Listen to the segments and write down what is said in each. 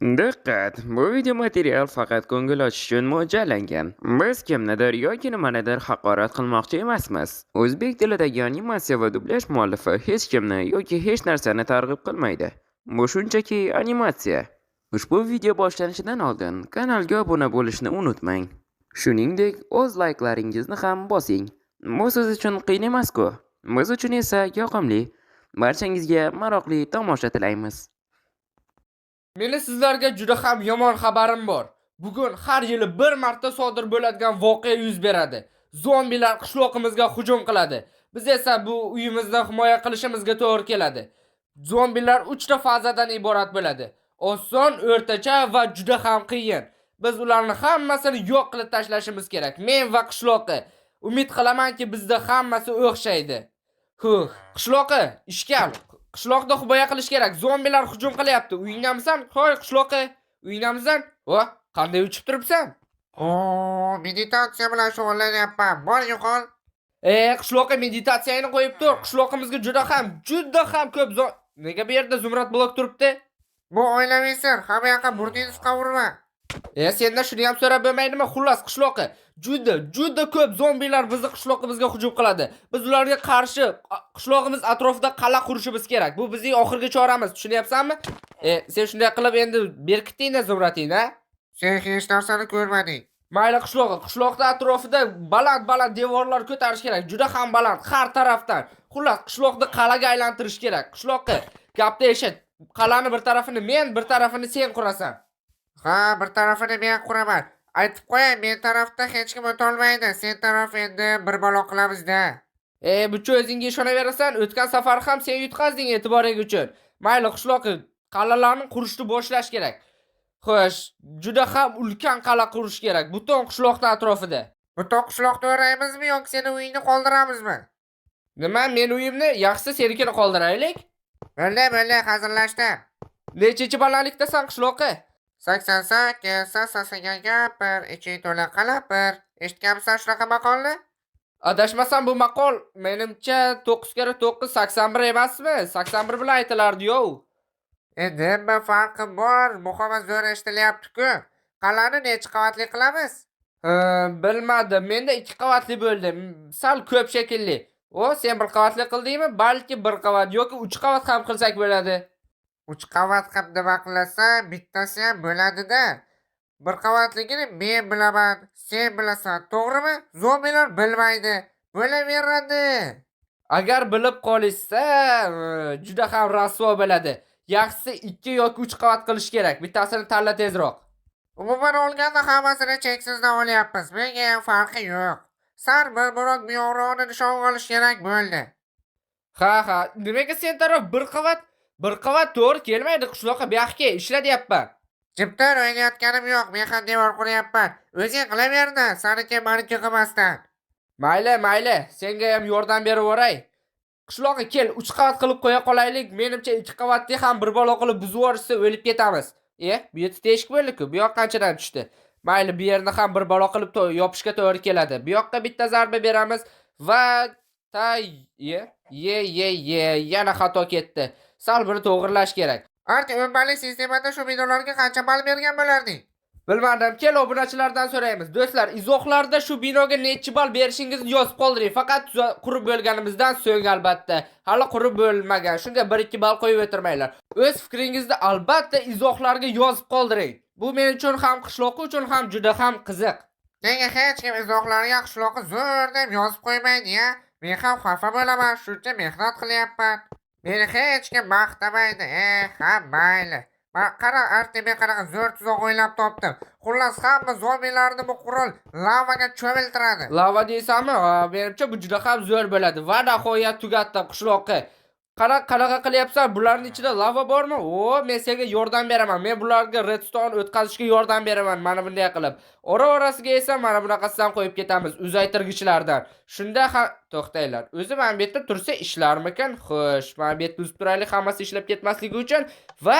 Diqqat! Bu video material faqat ko'ngil ochish uchun mo'ljallangan. Biz kimnidir yoki nimanidir haqorat qilmoqchi emasmiz. O'zbek tilidagi animatsiya va dublyaj muallifi hech kimni yoki hech narsani targ'ib qilmaydi. Bu shunchaki animatsiya. Ushbu video boshlanishidan oldin kanalga obuna bo'lishni unutmang. Shuningdek, o'z layklaringizni ham bosing. Bu siz uchun qiyin emas-ku. Biz uchun esa yoqimli. Barchangizga maroqli tomosha tilaymiz. Meni sizlarga juda ham yomon xabarim bor. Bugun har yili bir marta sodir bo'ladigan voqea yuz beradi. Zombilar qishloqimizga hujum qiladi. Biz esa bu uyimizni himoya qilishimizga to'g'ri keladi. Zombilar 3 ta fazadan iborat bo'ladi. Oson, o'rtacha va juda ham qiyin. Biz ularni hammasini yo'q qilib tashlashimiz kerak. Men va qishloqi. Umid qilamanki, bizda hammasi o'xshaydi. Huh, qishloqi, ishkal. Qishloqda himoya qilish kerak. Zombilar hujum qilyapti. Uyingdamisan? Hoy, qishloqi. Uyingdamisan? O, qanday uchib turibsan? Oo, meditatsiya bilan shug'ullanyapman. Bor yo'qol. E, qishloqi meditatsiyani qo'yib tur. Qishloqimizga juda ham, juda ham ko'p Nega bu yerda zumrad blok turibdi? Bu oilaviy sir. Hamma yoqqa burningni qovurma. E, sendan shuni ham so'rab bo'lmaydimi? Xullas, qishloqi juda, juda ko'p zombilar bizni qishloqimizga hujum qiladi. Biz ularga qarshi qishlog'imiz atrofida qal'a qurishimiz kerak. Bu bizning oxirgi choramiz. Tushunyapsanmi? E, sen shunday qilib endi berkitding-da zumratingni, a? Sen hech narsani ko'rmading. Mayli qishlog'i, qishloqda atrofida baland-baland devorlar ko'tarish kerak. Juda ham baland, har tarafdan. Xullas, qishloqni qal'aga aylantirish kerak. Qishloqi, gapni eshit. Qal'ani bir tarafini men, bir tarafini sen qurasan. Ha, bir tarafini men quraman. Aytib qo'yay, men tarafda hech kim o'tolmaydi. Sen taraf endi bir balo qilamiz-da. E, buchi o'zingga ishonaverasan. O'tgan safar ham sen yutqazding e'tiboring uchun. Mayli, qishloqi, qal'alarni qurishni boshlash kerak. Xo'sh, juda ham ulkan qal'a qurish kerak butun qishloqni atrofida. Butun qishloqni o'raymizmi yoki seni uyingni qoldiramizmi? Nima, men uyimni, yaxshisi senikini qoldiraylik. Bo'ldi, bo'ldi, hazillashdim. Nechinchi balandlikdasan, qishloqi? 88 sasasiga gapir, iching to'la qalapir. Eshitganmisan shunaqa maqolni? Adashmasam bu maqol menimcha 9 karra 9 81 emasmi? 81 bilan aytilardi yo'v. Endi nima farqi bor? Muhimi zo'r eshitilyapti-ku. Qal'ani necha qavatli qilamiz? Ha, bilmadim. Menda 2 qavatli bo'ldi. Sal ko'p shekilli. O, sen bir qavatli qildingmi? Balki bir qavat yoki 3 qavat ham qilsak bo'ladi. 3 qavat qilib nima qilasan? Bittasi ham bo'ladi-da. Bir qavatligini men bilaman, sen bilasan, to'g'rimi? Zombilar bilmaydi. Bo'laveradi. Agar bilib qolishsa, juda ham rasvo bo'ladi. Yaxshisi 2 yoki 3 qavat qilish kerak. Bittasini tanla tezroq. Umuman olganda hammasini cheksizdan olyapmiz. Menga ham farqi yo'q. Sar bir biroq buyog'rog'ini nishonga olish kerak bo'ldi. Ha, ha. Nimaga sen taraf bir qavat? Bir qavat to'g'ri kelmaydi qishloqqa. Bu yoqqa ishla deyapman. Jimtir o'ynayotganim yo'q. Men ham devor quryapman. O'zing qilaverda, saniki maniki qilmasdan. Mayli, mayli, senga ham yordam berib yuboray. Qishloqqa kel, 3 qavat qilib qo'ya qolaylik. Menimcha 2 qavatli ham bir balo qilib buzib yuborishsa o'lib ketamiz. E, bu yerda teshik bo'ldi-ku. Bu yoq qanchadan tushdi? Mayli, bu yerni ham bir balo qilib yopishga to'g'ri keladi. Bu yoqqa bitta zarba beramiz va tay ye ye ye ye yana xato ketdi. Sal buni to'g'rilash kerak. Arti 10 ballik sistemada shu binolarga qancha ball bergan bo'larding? Bilmadim, kel obunachilardan so'raymiz. Do'stlar, izohlarda shu binoga nechi ball berishingizni yozib qoldiring. Faqat qurib bo'lganimizdan so'ng albatta. Hali qurib bo'lmagan. Shunga 1-2 ball qo'yib o'tirmanglar. O'z fikringizni albatta izohlarga yozib qoldiring. Bu men uchun ham, qishloqi uchun ham juda ham qiziq. Nega hech kim izohlarga qishloqi zo'r deb yozib qo'ymaydi ya? Men ham xafa bo'laman, shuncha mehnat qilyapman. Meni hech kim maqtamaydi. Ha, mayli. Ma qara, Arti, men qanaqa zo'r tuzoq o'ylab topdim. Xullas, hamma zombilarni bu qurol lavaga cho'miltiradi. Lava deysanmi? Ha, menimcha bu juda ham zo'r bo'ladi. Va nihoyat tugatdim qishloqi. Qara, qanaqa qilyapsan? Bularning ichida lava bormi? O, men senga yordam beraman. Men bularga redstone o'tkazishga yordam beraman. Mana bunday qilib. Ora-orasiga esa mana bunaqasidan qo'yib ketamiz uzaytirgichlardan. Shunda ha, to'xtanglar. O'zi mana bu yerda tursa ishlarmikan? Xo'sh, mana bu yerda uzib turaylik hammasi ishlab ketmasligi uchun va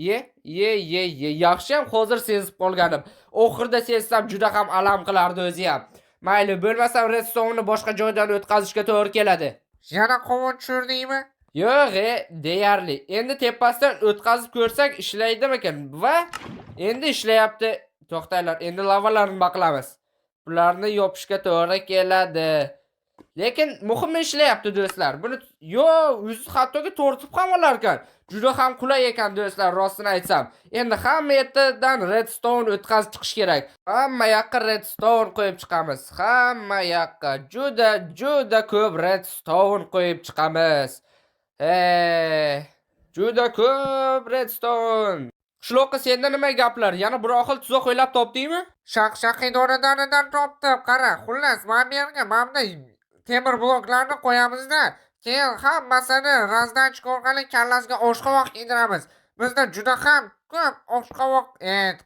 ye, ye, ye, ye. Yaxshi ham hozir sezib qolganim. Oxirida sezsam juda ham alam qilardi o'zi ham. Mayli, bo'lmasam redstone'ni boshqa joydan o'tkazishga to'g'ri keladi. Yana qovun tushirdingmi? Yo'q, deyarli. Endi tepasidan o'tkazib ko'rsak ishlaydimikan? Va endi ishlayapti. To'xtanglar, endi lavalarni nima qilamiz? Bularni yopishga to'g'ri keladi. Lekin muhimi ishlayapti do'stlar. Buni yo'q, o'zi hattoki tortib ham olar ekan. Juda ham qulay ekan do'stlar, rostini aytsam. Endi hamma yerdan redstone o'tkazib chiqish kerak. Hamma yoqqa redstone qo'yib chiqamiz. Hamma yoqqa juda juda ko'p redstone qo'yib chiqamiz. Juda ko'p redstone. Qishloqqa senda nima gaplar? Yana biror xil tuzoq o'ylab topdingmi? Shaq-shaqi donadonidan topdim. Qara, xullas, mana bu yerga mana bunday temir bloklarni qo'yamizda, keyin hammasini раздатчик orqali kallasiga oshqovoq kiydiramiz. Bizda juda ham ko'p oshqovoq,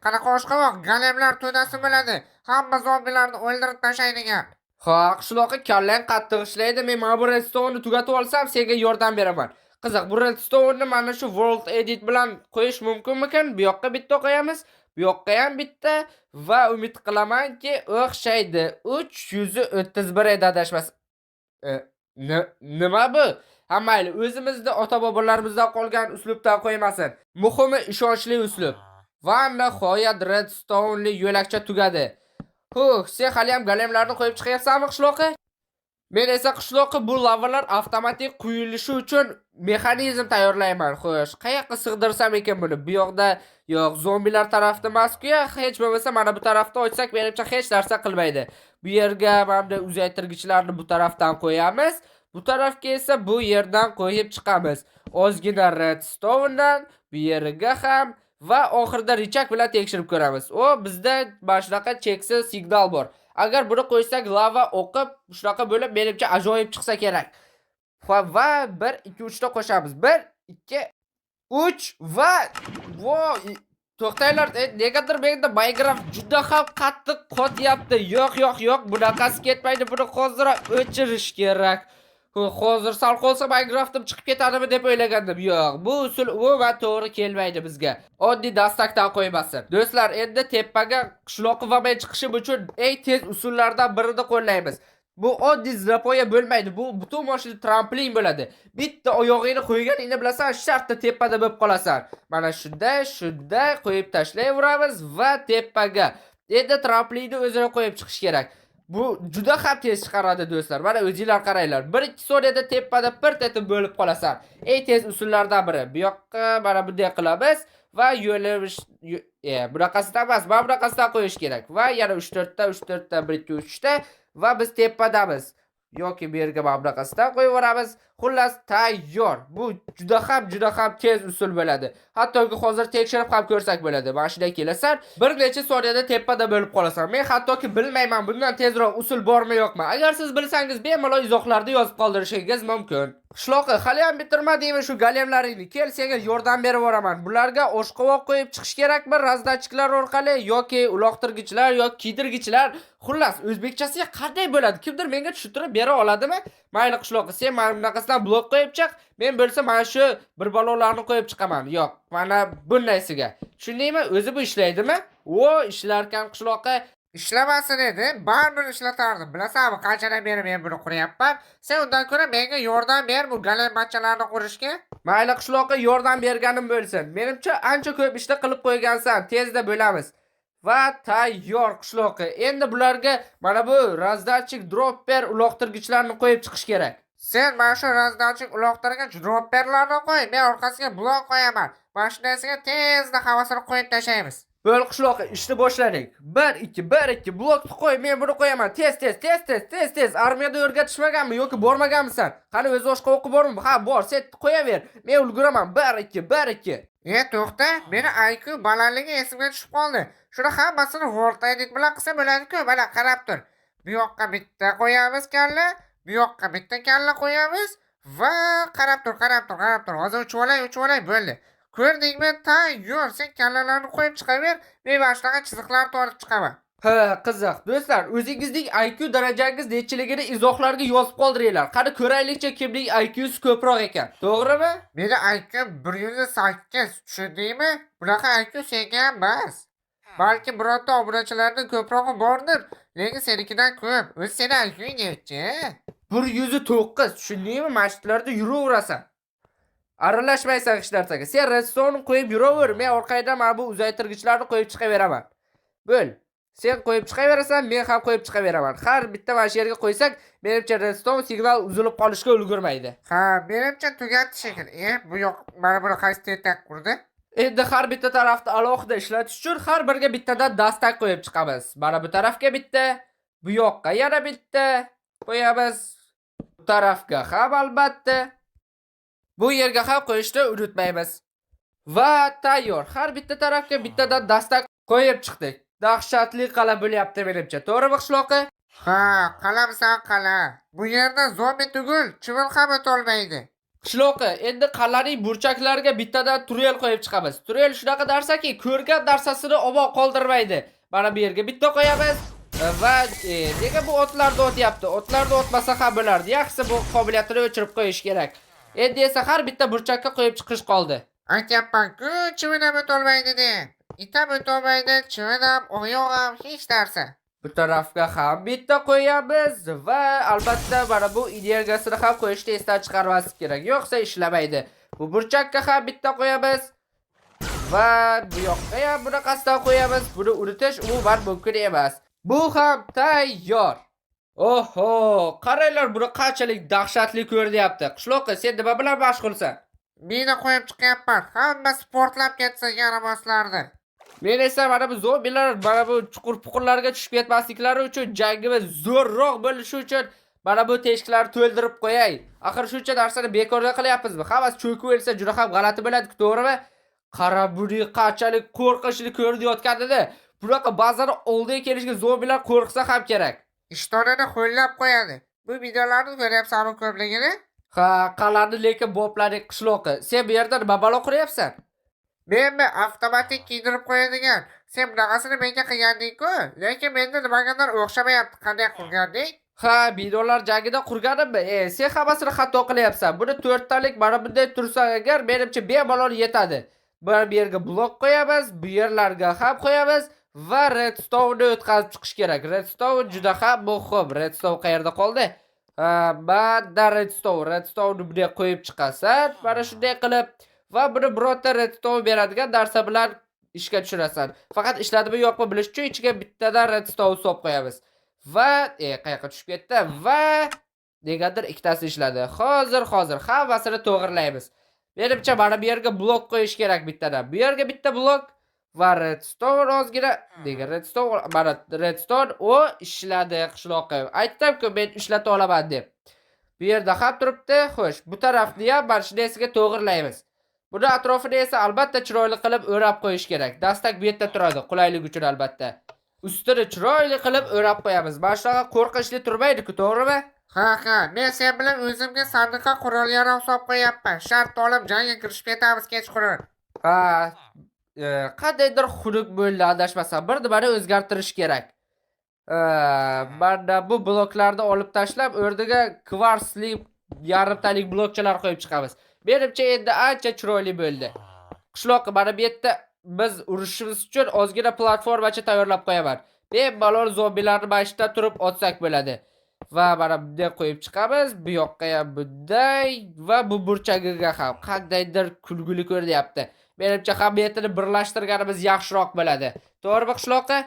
qanaqa oshqovoq? Golemlar to'dasi bo'ladi. Hamma zombilarni o'ldirib tashlaydigan. Ha, qishloqqa kallang qattiq ishlaydi. Men mana bu redstone'ni tugatib olsam, senga yordam beraman. Qiziq, bu redstone'ni mana shu World Edit bilan qo'yish mumkinmikan? Bu yoqqa bitta qo'yamiz, bu yoqqa ham bitta va umid qilamanki, o'xshaydi. 331 edi adashmas. Nima bu? Ha, mayli, o'zimizni ota-bobolarimizdan qolgan uslubdan qo'ymasin. Muhimi ishonchli uslub. Va nihoyat redstone'li yo'lakcha tugadi. Huh, sen hali ham golemlarni qo'yib chiqyapsanmi qishloqqa? Men esa qishloqqa bu lavalar avtomatik quyilishi uchun mexanizm tayyorlayman. Xo'sh, qayoqqa sig'dirsam ekan buni? Bu yoqda yo'q, zombilar tarafda emas-ku, hech bo'lmasa mana bu tarafda ochsak, menimcha hech narsa qilmaydi. Bu yerga mana bunday uzaytirgichlarni bu tarafdan qo'yamiz. Bu tarafga esa bu yerdan qo'yib chiqamiz. Ozgina redstone'dan bu yeriga ham va oxirida рычаг bilan tekshirib ko'ramiz. O, bizda mana shunaqa cheksiz signal bor. Agar buni qo'ysak, lava oqib, shunaqa bo'lib, menimcha ajoyib chiqsa kerak. Va 1 2 3 ta qo'shamiz. 1 2 3 va vo to'xtanglar, negadir menda Minecraft juda ham qattiq qotyapti. Yo'q, yo'q, yo'q, bunaqasi ketmaydi. Buni hoziroq o'chirish kerak. Hozir sal qolsa Minecraftim chiqib ketadimi deb o'ylagandim. Yo'q, bu usul umuman to'g'ri kelmaydi bizga. Oddiy dastakdan qo'ymasin. Do'stlar, endi tepaga qishloqi va men chiqishim uchun eng tez usullardan birini qo'llaymiz. Bu oddiy zinapoya bo'lmaydi. Bu butun mashina tramplin bo'ladi. Bitta oyog'ingni qo'yganingni bilasan, shartta tepada bo'lib qolasan. Mana shunday, shunday qo'yib tashlayveramiz va tepaga. Endi tramplinni o'zini qo'yib chiqish kerak. Bu juda ham tez chiqaradi do'stlar. Mana o'zinglar qaranglar. 1-2 soniyada tepada pirt etib bo'lib qolasan. Eng tez usullardan biri. Bu yoqqa mana bunday qilamiz va yo'limiz bunaqasidan emas, mana bunaqasidan qo'yish kerak. Va yana 3-4 ta, 3-4 ta, 1 2 3 ta va biz tepadamiz. Yoki bu yerga mana bunaqasidan qo'yib yuboramiz. Xullas, tayyor. Bu juda ham, juda ham tez usul bo'ladi. Hattoki hozir tekshirib ham ko'rsak bo'ladi. Mana shunday kelasan, bir necha soniyada tepada bo'lib qolasan. Men hattoki bilmayman bundan tezroq usul bormi yo'qmi. Agar siz bilsangiz, bemalol izohlarda yozib qoldirishingiz mumkin. Qishloqi, hali ham bitirmadingmi shu golemlaringni? Kel, senga yordam berib yuboraman. Bularga oshqovoq qo'yib chiqish kerakmi раздатчик lar orqali yoki uloqtirgichlar yoki kiydirgichlar? Xullas, o'zbekchasiga qanday bo'ladi? Kimdir menga tushuntirib bera oladimi? Mayli qishloqi, sen mana bunaqasidan blok qo'yib chiq, men bo'lsa mana shu bir balolarni qo'yib chiqaman. Yo'q, mana bundaysiga. Tushundingmi? O'zi bu ishlaydimi? O, ishlarkan qishloqi. Ishlamasin edi, baribir ishlatardim. Bilasanmi, qanchadan beri men buni quryapman. Sen undan ko'ra menga yordam ber bu golem bachchalarni qurishga. Mayli qishloqqa yordam berganim bo'lsin. Menimcha ancha ko'p ishni qilib qo'ygansan. Tezda bo'lamiz. Va tayyor qishloqi. Endi bularga mana bu раздатчик dropper uloqtirgichlarni qo'yib chiqish kerak. Sen mana shu раздатчик uloqtirgich dropperlarni qo'y, men orqasiga blok qo'yaman. Mana shundaysiga tezda havasini qo'yib tashlaymiz. Bo'l qishloqi, ishni boshladik. 1 2 1 2 blokni qo'y, men buni qo'yaman. Tez tez tez tez tez tez. Armiyada o'rgatishmaganmi yoki bormaganmisan? Qani o'zi oshqa o'qib bormi? Ha, bor, sen qo'yaver. Men ulguraman. 1 2 1 2. E, to'xta, meni IQ balandligi esimga tushib qoldi. Shuni hammasini World Edit bilan qilsa bo'ladi-ku. Mana qarab tur. Bu yoqqa bitta qo'yamiz kalla, bu yoqqa bitta kalla qo'yamiz va qarab tur, qarab tur, qarab tur. Hozir uchib olay, uchib olay, bo'ldi. Ko'rdingmi? Tayyor. Sen kallalarni qo'yib chiqaver, men mana shunaqa chiziqlarni tortib chiqaman. Ha, qiziq. Do'stlar, o'zingizning IQ darajangiz nechiligini izohlarga yozib qoldiringlar. Qani ko'raylikchi kimning IQsi ko'proq ekan. To'g'rimi? Meni IQ 108, tushundingmi? Bunaqa IQ senga ham emas. Balki birorta obunachilardan ko'prog'i bordir, lekin senikidan ko'p. O'zi seni IQing nechi? 109, tushundingmi? Masjidlarda yuraverasan. Aralashmaysan hech narsaga. Sen redstone qo'yib yuraver, men orqangdan mana bu uzaytirgichlarni qo'yib chiqaveraman. Bo'l. Sen qo'yib chiqaverasan, men ham qo'yib chiqaveraman. Har bitta mana shu yerga qo'ysak, menimcha redstone signal uzilib qolishga ulgurmaydi. Ha, menimcha tugatdi shekilli. Bu yoq mana buni qaysi tentak qurdi? Endi har bitta tarafni alohida ishlatish uchun har biriga bittadan dastak qo'yib chiqamiz. Mana bu tarafga bitta, bu yoqqa yana bitta qo'yamiz. Bu tarafga ham albatta. Bu yerga ham qo'yishni unutmaymiz. Va tayyor. Har bitta tarafga bittadan dastak qo'yib chiqdik. Dahshatli qal'a bo'lyapti menimcha. To'g'rimi, qishloqi? Ha, qal'amisan qal'a. Bu yerda zombi tugul, chivin ham o'tolmaydi. Qishloqi, endi qal'aning burchaklariga bittadan turel qo'yib chiqamiz. Turel shunaqa narsaki, ko'rgan narsasini omon qoldirmaydi. Mana bu yerga bitta qo'yamiz va nega bu otlarni otyapti? Otlarni otmasa ham bo'lardi. Yaxshisi bu qobiliyatini o'chirib qo'yish kerak. Endi esa har bitta burchakka qo'yib chiqish qoldi. Aytyapman-ku, chivin ham o'tolmaydi deb. It ham o'tolmaydi, chivin ham, oyoq ham, hech narsa. Bu tarafga ham bitta qo'yamiz va albatta mana bu energiyasini ham qo'yishni esdan chiqarmaslik kerak. Yo'qsa ishlamaydi. Bu burchakka ham bitta qo'yamiz va bu yoqqa ham bunaqasidan qo'yamiz. Buni unutish umuman mumkin emas. Bu ham tayyor. Oho, qaranglar buni qanchalik dahshatli ko'rinyapti. Qishloqi, sen nima bilan mashg'ulsan? Mina qo'yib chiqyapman. Hammasi portlab ketsin yaramaslarni. Men esa mana bu zombilar mana bu chuqur puqurlarga tushib ketmasliklari uchun, jangimiz zo'rroq bo'lishi uchun mana bu teshiklarni to'ldirib qo'yay. Axir shuncha narsani bekorga qilyapmizmi? Hammasi cho'kib o'lsa juda ham g'alati bo'ladi, to'g'rimi? Qara buni qanchalik qo'rqinchli ko'rinayotganini. Bunaqa bazani oldiga kelishga zombilar qo'rqsa ham kerak. Ishtonini ho'llab qo'yadi. Bu binolarni ko'ryapsanmi ko'pligini? Ha, qal'ani lekin bopladik, qishloqi. Sen bu yerda nima balo quryapsan? Menmi avtomatik kiydirib qo'yadigan. Sen bunaqasini menga qilganding-ku, lekin menda nimagadir o'xshamayapti. Qanday qurganding? Ha, binolar jangida qurganimmi? Sen hammasini xato qilyapsan. Buni to'rttalik mana bunday tursa agar, menimcha bemalol yetadi. Bir bu yerga blok qo'yamiz, bu yerlarga ham qo'yamiz va redstone o'tkazib chiqish kerak. Redstone juda ham muhim. Redstone qayerda qoldi? Ha, mana redstone. Redstone bunday qo'yib chiqasan. Mana shunday qilib va buni birorta redstone beradigan narsa bilan ishga tushirasan. Faqat ishladimi yo'qmi bilish uchun ichiga bittadan redstone solib qo'yamiz. Va qayoqqa tushib ketdi? Va negadir ikkitasi ishladi. Hozir hammasini to'g'irlaymiz. Menimcha mana bu yerga blok qo'yish kerak bittadan. Bu yerga bitta blok va redstone ozgina. Nega redstone? Mana redstone o ishladi, qishloqi. Aytdim-ku men ishlata olaman deb. Bu yerda ham turibdi. Xo'sh, bu tarafni ham mana shundaysiga to'g'irlaymiz. Buni atrofini esa albatta chiroyli qilib o'rab qo'yish kerak. Dastak bu yerda turadi, qulaylik uchun albatta. Ustini chiroyli qilib o'rab qo'yamiz. Mana shunaqa qo'rqinchli turmaydi-ku, to'g'rimi? Ha, men sen bilan o'zimga sandiqqa qurol yarog' solib qo'yapman. Shart olib jangga kirishib ketamiz kechqurun. Ha, qandaydir xunuk bo'ldi adashmasam. Bir nimani o'zgartirish kerak. Mana bu bloklarni olib tashlab, o'rniga kvarsli yarimtalik blokchalar qo'yib chiqamiz. Menimcha endi ancha chiroyli bo'ldi. Qishloq mana bu yerda biz urushimiz uchun ozgina platformacha tayyorlab qo'yaman. Bemalol zombilarni mana shu yerda turib otsak bo'ladi. Va mana bunday qo'yib chiqamiz. Bu yoqqa ham bunday va bu burchagiga ham qandaydir kulguli ko'rinyapti. Menimcha hamma yerni birlashtirganimiz yaxshiroq bo'ladi. To'g'rimi, qishloqi?